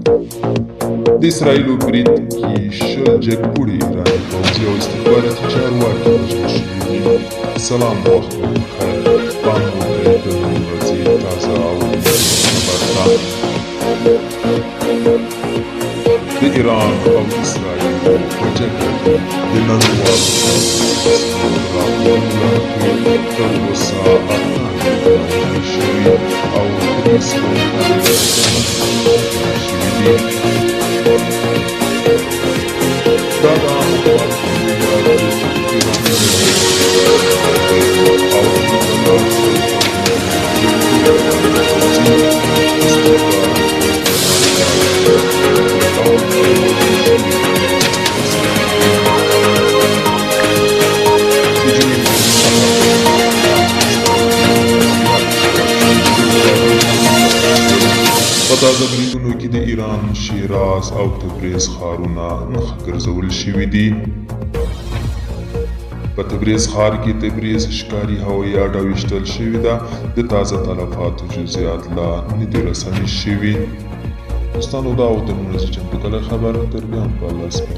د اسراییلو برید کې 20 جګپوړي ایراني پوځي او استخباراتي چارواکي وژل شوي دي. سلام وخت مو پخیر، پام وکړئ د نن ورځې تازه او مهم خبر ته. د ایران او اسراییلو په جګړه کې د نړیوالو رسنیو د راپورونو له مخې تر اوسه 98 تنه وژل شوي او 300 تنه ټپیان شوي دي. دا د عامو خلکو یاد دی چې د ایران جګړې او 15 20 پوځي استخباراتي او وژل شوي دي. د جمعې په سهار په تازه بریدونو کې د ایران شیراز او تبریز ښارونه نښه ګرځول شوي دي. په تبریز ښار کې تبریز ښکاري هوایي اډه ویشتل شوې ده. د تازه تلفاتو جزئیات لا نه دي رسني شوي. دوستانو، دا و د نن ورځې چمتو کړی خبر. تر بیا هم په الله.